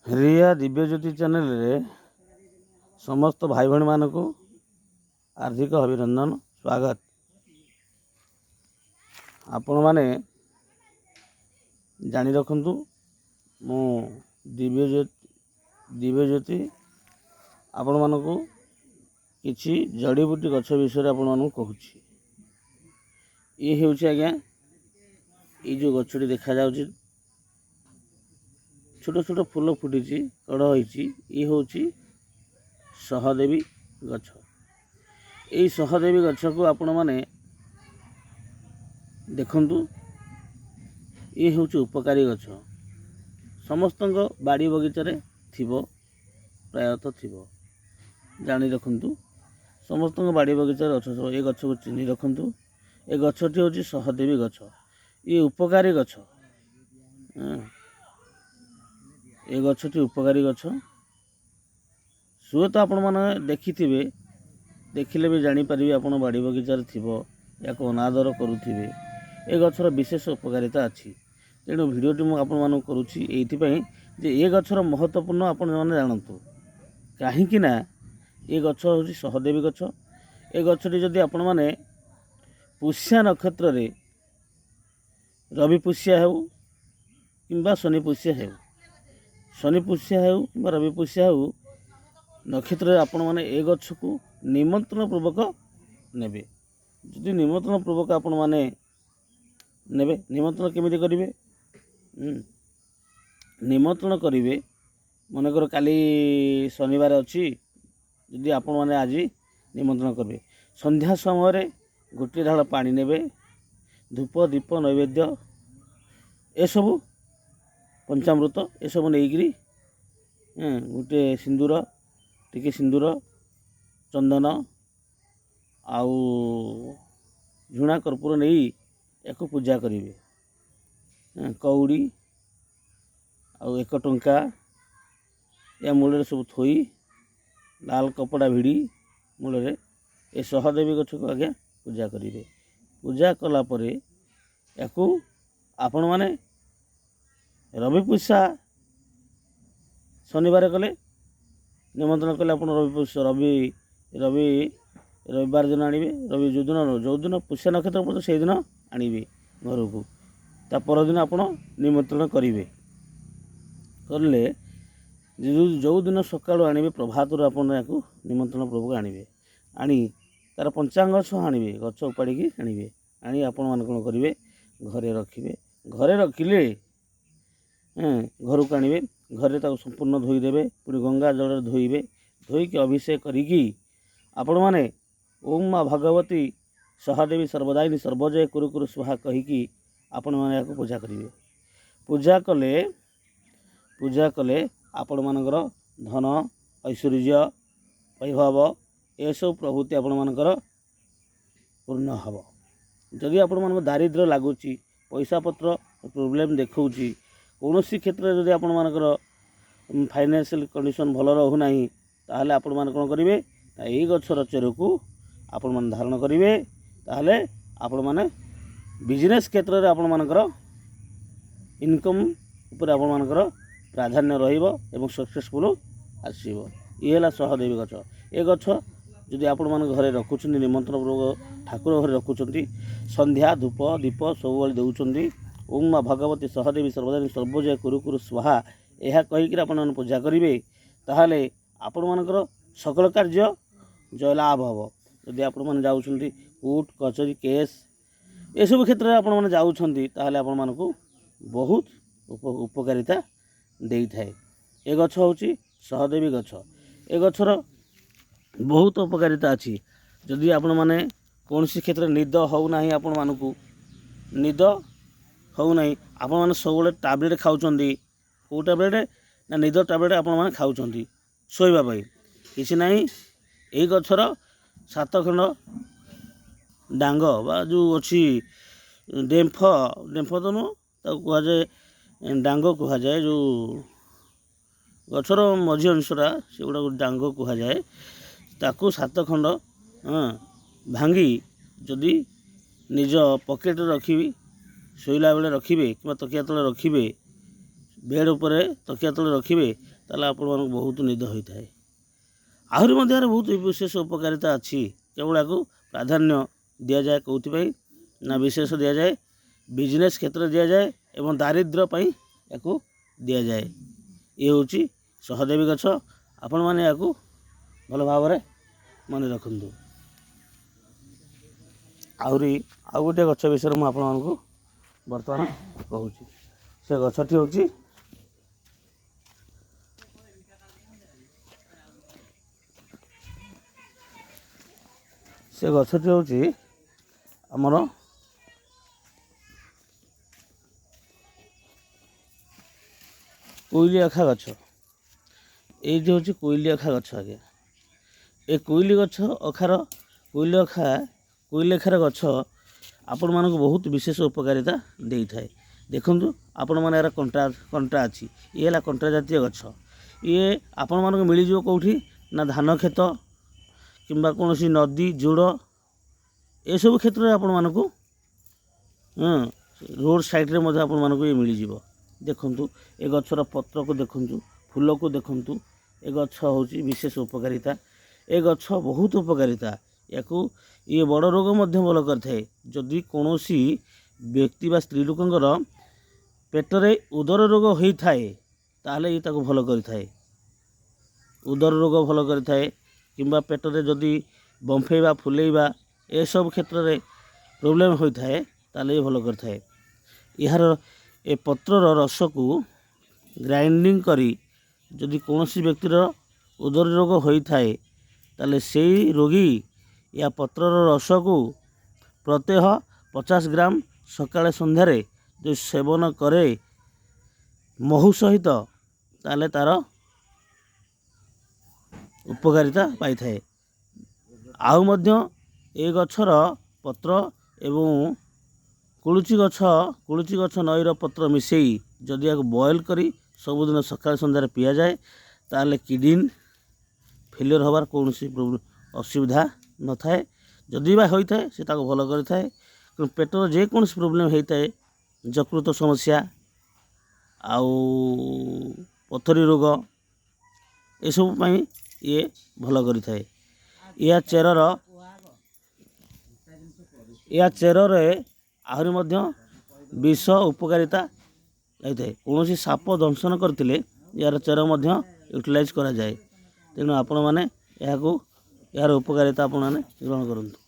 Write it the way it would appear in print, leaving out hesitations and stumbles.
ରିୟା ଦିବ୍ୟଜ୍ୟୋତି ଚ୍ୟାନେଲରେ ସମସ୍ତ ଭାଇ ଭଉଣୀମାନଙ୍କୁ ହାର୍ଦ୍ଦିକ ଅଭିନନ୍ଦନ, ସ୍ୱାଗତ। ଆପଣମାନେ ଜାଣି ରଖନ୍ତୁ, ମୁଁ ଦିବ୍ୟଜ୍ୟୋତି ଆପଣମାନଙ୍କୁ କିଛି ଜଡ଼ିବୁଟି ଗଛ ବିଷୟରେ ଆପଣମାନଙ୍କୁ କହୁଛି। ଇଏ ହେଉଛି ଆଜ୍ଞା, ଏଇ ଯେଉଁ ଗଛଟି ଦେଖାଯାଉଛି, ଛୋଟ ଛୋଟ ଫୁଲ ଫୁଟିଛି, କଢ଼ ହେଇଛି, ଇଏ ହେଉଛି ସହଦେବୀ ଗଛ। ଏଇ ସହଦେବୀ ଗଛକୁ ଆପଣମାନେ ଦେଖନ୍ତୁ, ଇଏ ହେଉଛି ଉପକାରୀ ଗଛ। ସମସ୍ତଙ୍କ ବାଡ଼ି ବଗିଚାରେ ଥିବ, ପ୍ରାୟତଃ ଥିବ। ଜାଣି ରଖନ୍ତୁ, ସମସ୍ତଙ୍କ ବାଡ଼ି ବଗିଚାରେ ଗଛ। ଏ ଗଛକୁ ଚିହ୍ନି ରଖନ୍ତୁ। ଏ ଗଛଟି ହେଉଛି ସହଦେବୀ ଗଛ। ଇଏ ଉପକାରୀ ଗଛ। ଏ ଗଛଟି ଉପକାରୀ ଗଛ। ହୁଏତ ଆପଣମାନେ ଦେଖିଥିବେ, ଦେଖିଲେ ବି ଜାଣିପାରିବେ। ଆପଣ ବାଡ଼ି ବଗିଚାରେ ଥିବ, ୟାକୁ ଅନାଦର କରୁଥିବେ। ଏ ଗଛର ବିଶେଷ ଉପକାରିତା ଅଛି। ତେଣୁ ଭିଡ଼ିଓଟି ମୁଁ ଆପଣମାନଙ୍କୁ କରୁଛି ଏଇଥିପାଇଁ ଯେ ଏ ଗଛର ମହତ୍ତ୍ୱପୂର୍ଣ୍ଣ ଆପଣମାନେ ଜାଣନ୍ତୁ। କାହିଁକି ନା ଏ ଗଛ ହେଉଛି ସହଦେବୀ ଗଛ। ଏ ଗଛଟି ଯଦି ଆପଣମାନେ ପୁଷ୍ୟା ନକ୍ଷତ୍ରରେ, ରବି ପୁଷ୍ୟା ହେଉ କିମ୍ବା ଶନି ପୁଷ୍ୟା ହେଉ, ଶନି ପୁଷ୍ୟା ହେଉ କିମ୍ବା ରବି ପୁଷ୍ୟା ହେଉ ନକ୍ଷତ୍ରରେ ଆପଣମାନେ ଏ ଗଛକୁ ନିମନ୍ତ୍ରଣ ପୂର୍ବକ ନେବେ। ଯଦି ନିମନ୍ତ୍ରଣ ପୂର୍ବକ ଆପଣମାନେ ନେବେ, ନିମନ୍ତ୍ରଣ କେମିତି କରିବେ? ନିମନ୍ତ୍ରଣ କରିବେ, ମନେକର କାଲି ଶନିବାର ଅଛି, ଯଦି ଆପଣମାନେ ଆଜି ନିମନ୍ତ୍ରଣ କରିବେ, ସନ୍ଧ୍ୟା ସମୟରେ ଗୋଟିଏ ଢାଳ ପାଣି ନେବେ, ଧୂପ, ଦୀପ, ନୈବେଦ୍ୟ ଏସବୁ, ପଞ୍ଚାମୃତ ଏସବୁ ନେଇକରି, ଗୋଟିଏ ସିନ୍ଦୁର, ଟିକେ ସିନ୍ଦୁର, ଚନ୍ଦନ ଆଉ ଝୁଣା କର୍ପୂର ନେଇ ୟାକୁ ପୂଜା କରିବେ। କଉଡ଼ି ଆଉ 1 ଟଙ୍କା ୟା ମୂଳରେ ସବୁ ଥୋଇ, ଲାଲ କପଡ଼ା ଭିଡ଼ି ମୂଳରେ ଏ ସହଦେବୀ ଗଛକୁ ଆଜ୍ଞା ପୂଜା କରିବେ। ପୂଜା କଲା ପରେ ୟାକୁ ଆପଣମାନେ ରବି ପୁଷା ଶନିବାର କଲେ, ନିମନ୍ତ୍ରଣ କଲେ, ଆପଣ ରବି ପୁଷା, ରବି ରବି ରବିବାର ଦିନ ଆଣିବେ। ରବି ଯେଉଁଦିନ ପୁଷ୍ୟ ନକ୍ଷତ୍ର ପଡ଼ୁଥିବ, ସେଇଦିନ ଆଣିବେ ଘରକୁ। ତା ପରଦିନ ଆପଣ ନିମନ୍ତ୍ରଣ କରିବେ। କଲେ ଯେଉଁଦିନ ସକାଳୁ ଆଣିବେ, ପ୍ରଭାତରୁ ଆପଣ ୟାକୁ ନିମନ୍ତ୍ରଣ ପୂର୍ବକ ଆଣିବେ। ଆଣି ତାର ପଞ୍ଚାଙ୍ଗ ସହ ଆଣିବେ, ଗଛ ଉପାଡ଼ିକି ଆଣିବେ। ଆଣି ଆପଣମାନେ କ'ଣ କରିବେ? ଘରେ ରଖିବେ। ଘରେ ରଖିଲେ, ଘରକୁ ଆଣିବେ, ଘରେ ତାକୁ ସମ୍ପୂର୍ଣ୍ଣ ଧୋଇଦେବେ, ପୁଣି ଗଙ୍ଗା ଜଳରେ ଧୋଇବେ। ଧୋଇକି ଅଭିଷେକ କରିକି ଆପଣମାନେ "ଓମ୍ ମା ଭଗବତୀ ସହଦେବୀ ସର୍ବଦାୟିନୀ ସର୍ବଜୟ କୁରୁ କୁରୁ ସ୍ୱାହା" କହିକି ଆପଣମାନେ ଏହାକୁ ପୂଜା କରିବେ। ପୂଜା କଲେ ଆପଣମାନଙ୍କର ଧନ, ଐଶ୍ୱର୍ଯ୍ୟ, ବୈଭବ ଏସବୁ ପ୍ରଭୃତି ଆପଣମାନଙ୍କର ପୂର୍ଣ୍ଣ ହେବ। ଯଦି ଆପଣମାନଙ୍କୁ ଦାରିଦ୍ର୍ୟ ଲାଗୁଛି, ପଇସା ପତ୍ର ପ୍ରୋବ୍ଲେମ୍ ଦେଖାଉଛି, କୌଣସି କ୍ଷେତ୍ରରେ ଯଦି ଆପଣମାନଙ୍କର ଫାଇନାନ୍ସିଆଲ କଣ୍ଡିସନ୍ ଭଲ ରହୁନାହିଁ, ତାହେଲେ ଆପଣମାନେ କ'ଣ କରିବେ ନା ଏଇ ଗଛର ଚେରକୁ ଆପଣମାନେ ଧାରଣ କରିବେ। ତାହେଲେ ଆପଣମାନେ ବିଜନେସ୍ କ୍ଷେତ୍ରରେ ଆପଣମାନଙ୍କର ଇନକମ୍ ଉପରେ ଆପଣମାନଙ୍କର ପ୍ରାଧାନ୍ୟ ରହିବ ଏବଂ ସକ୍ସେସଫୁଲ୍ ଆସିବ। ଇଏ ହେଲା ସହଦେବୀ ଗଛ। ଏ ଗଛ ଯଦି ଆପଣମାନଙ୍କ ଘରେ ରଖୁଛନ୍ତି, ନିମନ୍ତ୍ରଣ ପୂର୍ବକ ଠାକୁର ଘରେ ରଖୁଛନ୍ତି, ସନ୍ଧ୍ୟା, ଧୂପ, ଦୀପ ସବୁବେଳେ ଦେଉଛନ୍ତି, "ଓମ୍ ମା ଭଗବତୀ ସହଦେବୀ ସର୍ବଦାନୀ ସର୍ବଜୟ କୁରୁ କୁରୁ ସ୍ୱାହା" ଏହା କହିକିରି ଆପଣମାନେ ପୂଜା କରିବେ, ତାହେଲେ ଆପଣମାନଙ୍କର ସକଳ କାର୍ଯ୍ୟ ଜୟଲାଭ ହେବ। ଯଦି ଆପଣମାନେ ଯାଉଛନ୍ତି କୋର୍ଟ କଚେରୀ, କେସ୍ ଏସବୁ କ୍ଷେତ୍ରରେ ଆପଣମାନେ ଯାଉଛନ୍ତି, ତାହେଲେ ଆପଣମାନଙ୍କୁ ବହୁତ ଉପକାରିତା ଦେଇଥାଏ। ଏ ଗଛ ହେଉଛି ସହଦେବୀ ଗଛ। ଏ ଗଛର ବହୁତ ଉପକାରିତା ଅଛି। ଯଦି ଆପଣମାନେ କୌଣସି କ୍ଷେତ୍ରରେ ନିଦ ହେଉନାହିଁ, ଆପଣମାନଙ୍କୁ ନିଦ ହେଉନାହିଁ, ଆପଣମାନେ ସବୁବେଳେ ଟାବଲେଟ୍ ଖାଉଛନ୍ତି। କେଉଁ ଟାବଲେଟ୍ ନା ନିଦ ଟାବଲେଟ୍ ଆପଣମାନେ ଖାଉଛନ୍ତି ଶୋଇବା ପାଇଁ। କିଛି ନାହିଁ, ଏଇ ଗଛର ସାତ ଖଣ୍ଡ ଡାଙ୍ଗ ବା ଯେଉଁ ଅଛି ଡେମ୍ଫ, ଡେମ୍ଫ ତ ନୁହଁ, ତାକୁ କୁହାଯାଏ ଡାଙ୍ଗ କୁହାଯାଏ। ଯେଉଁ ଗଛର ମଝି ଅଂଶଟା, ସେଗୁଡ଼ାକୁ ଡାଙ୍ଗ କୁହାଯାଏ। ତାକୁ ସାତ ଖଣ୍ଡ ଭାଙ୍ଗି ଯଦି ନିଜ ପକେଟରେ ରଖିବି, ଶୋଇଲା ବେଳେ ରଖିବେ କିମ୍ବା ତକିଆ ତଳେ ରଖିବେ, ବେଡ଼୍ ଉପରେ ତକିଆ ତଳେ ରଖିବେ, ତାହେଲେ ଆପଣମାନଙ୍କୁ ବହୁତ ନିଦ ହୋଇଥାଏ। ଆହୁରି ମଧ୍ୟ ଏହାର ବହୁତ ବିଶେଷ ଉପକାରିତା ଅଛି। କେବଳ ଏହାକୁ ପ୍ରାଧାନ୍ୟ ଦିଆଯାଏ କେଉଁଥିପାଇଁ ନା ବିଶେଷ ଦିଆଯାଏ ବିଜନେସ୍ କ୍ଷେତ୍ରରେ ଦିଆଯାଏ ଏବଂ ଦାରିଦ୍ର୍ୟ ପାଇଁ ଏହାକୁ ଦିଆଯାଏ। ଇଏ ହେଉଛି ସହଦେବୀ ଗଛ। ଆପଣମାନେ ଏହାକୁ ଭଲ ଭାବରେ ମନେ ରଖନ୍ତୁ। ଆହୁରି ଆଉ ଗୋଟିଏ ଗଛ ବିଷୟରେ ମୁଁ ଆପଣମାନଙ୍କୁ ବର୍ତ୍ତମାନ କହୁଛି। ସେ ଗଛଟି ହେଉଛି ସେ ଗଛଟି ହେଉଛି ଆମର କୋଇଲି ଅଖା ଗଛ। ଏଇଟି ହେଉଛି କୋଇଲି ଅଖା ଗଛ ଆଜ୍ଞା। ଏ କୋଇଲି ଗଛ ଅଖାର କୋଇଲି ଅଖା କୋଇଲି ଅଖାର ଗଛ ଆପଣମାନଙ୍କୁ ବହୁତ ବିଶେଷ ଉପକାରିତା ଦେଇଥାଏ। ଦେଖନ୍ତୁ ଆପଣମାନେ, ଏହାର କଣ୍ଟା କଣ୍ଟା ଅଛି। ଇଏ ହେଲା କଣ୍ଟା ଜାତୀୟ ଗଛ। ଇଏ ଆପଣମାନଙ୍କୁ ମିଳିଯିବ କେଉଁଠି ନା ଧାନ କ୍ଷେତ କିମ୍ବା କୌଣସି ନଦୀ ଜୋଡ଼ ଏସବୁ କ୍ଷେତ୍ରରେ ଆପଣମାନଙ୍କୁ, ରୋଡ଼ ସାଇଡ଼୍ରେ ମଧ୍ୟ ଆପଣମାନଙ୍କୁ ଇଏ ମିଳିଯିବ। ଦେଖନ୍ତୁ, ଏ ଗଛର ପତ୍ରକୁ ଦେଖନ୍ତୁ, ଫୁଲକୁ ଦେଖନ୍ତୁ। ଏ ଗଛ ହେଉଛି ବିଶେଷ ଉପକାରିତା। ଏ ଗଛ ବହୁତ ଉପକାରିତା। ୟାକୁ ଇଏ ବଡ଼ ରୋଗ ମଧ୍ୟ ଭଲ କରିଥାଏ। ଯଦି କୌଣସି ବ୍ୟକ୍ତି ବା ସ୍ତ୍ରୀ ଲୋକଙ୍କର ପେଟରେ ଉଦର ରୋଗ ହୋଇଥାଏ, ତାହେଲେ ଇଏ ତାକୁ ଭଲ କରିଥାଏ। ଉଦର ରୋଗ ଭଲ କରିଥାଏ କିମ୍ବା ପେଟରେ ଯଦି ବମ୍ଫେଇବା ଫୁଲେଇବା ଏସବୁ କ୍ଷେତ୍ରରେ ପ୍ରୋବ୍ଲେମ୍ ହୋଇଥାଏ, ତାହେଲେ ଇଏ ଭଲ କରିଥାଏ। ଏହାର ଏ ପତ୍ରର ରସକୁ ଗ୍ରାଇଣ୍ଡିଙ୍ଗ କରି ଯଦି କୌଣସି ବ୍ୟକ୍ତିର ଉଦର ରୋଗ ହୋଇଥାଏ, ତାହେଲେ ସେଇ ରୋଗୀ ୟା ପତ୍ରର ରସକୁ ପ୍ରତ୍ୟହ 50 ଗ୍ରାମ ସକାଳେ ସନ୍ଧ୍ୟାରେ ଯଦି ସେବନ କରେ ମହୁ ସହିତ, ତାହେଲେ ତା'ର ଉପକାରିତା ପାଇଥାଏ। ଆଉ ମଧ୍ୟ ଏ ଗଛର ପତ୍ର ଏବଂ କୁଳୁଚି ଗଛ, କୁଳୁଚି ଗଛ ନଈର ପତ୍ର ମିଶାଇ ଯଦି ଏହାକୁ ବଏଲ୍ କରି ସବୁଦିନ ସକାଳେ ସନ୍ଧ୍ୟାରେ ପିଆଯାଏ, ତାହେଲେ କିଡ଼ନୀ ଫେଲିୟର୍ ହେବାର କୌଣସି ଅସୁବିଧା ନଥାଏ। ଯଦି ବା ହୋଇଥାଏ, ସେ ତାକୁ ଭଲ କରିଥାଏ। ତେଣୁ ପେଟର ଯେକୌଣସି ପ୍ରୋବ୍ଲେମ୍ ହେଇଥାଏ, ଯକୃତ ସମସ୍ୟା ଆଉ ପଥରୀ ରୋଗ ଏସବୁ ପାଇଁ ଇଏ ଭଲ କରିଥାଏ। ଏହା ଚେରର ଏହା ଚେରରେ ଆହୁରି ମଧ୍ୟ ବିଷ ଉପକାରିତା ଲାଗିଥାଏ। କୌଣସି ସାପ ଦଂଶନ କରିଥିଲେ ଏହାର ଚେର ମଧ୍ୟ ୟୁଟିଲାଇଜ୍ କରାଯାଏ। ତେଣୁ ଆପଣମାନେ ଏହାକୁ, ଏହାର ଉପକାରିତା ଆପଣମାନେ ଗ୍ରହଣ କରନ୍ତୁ।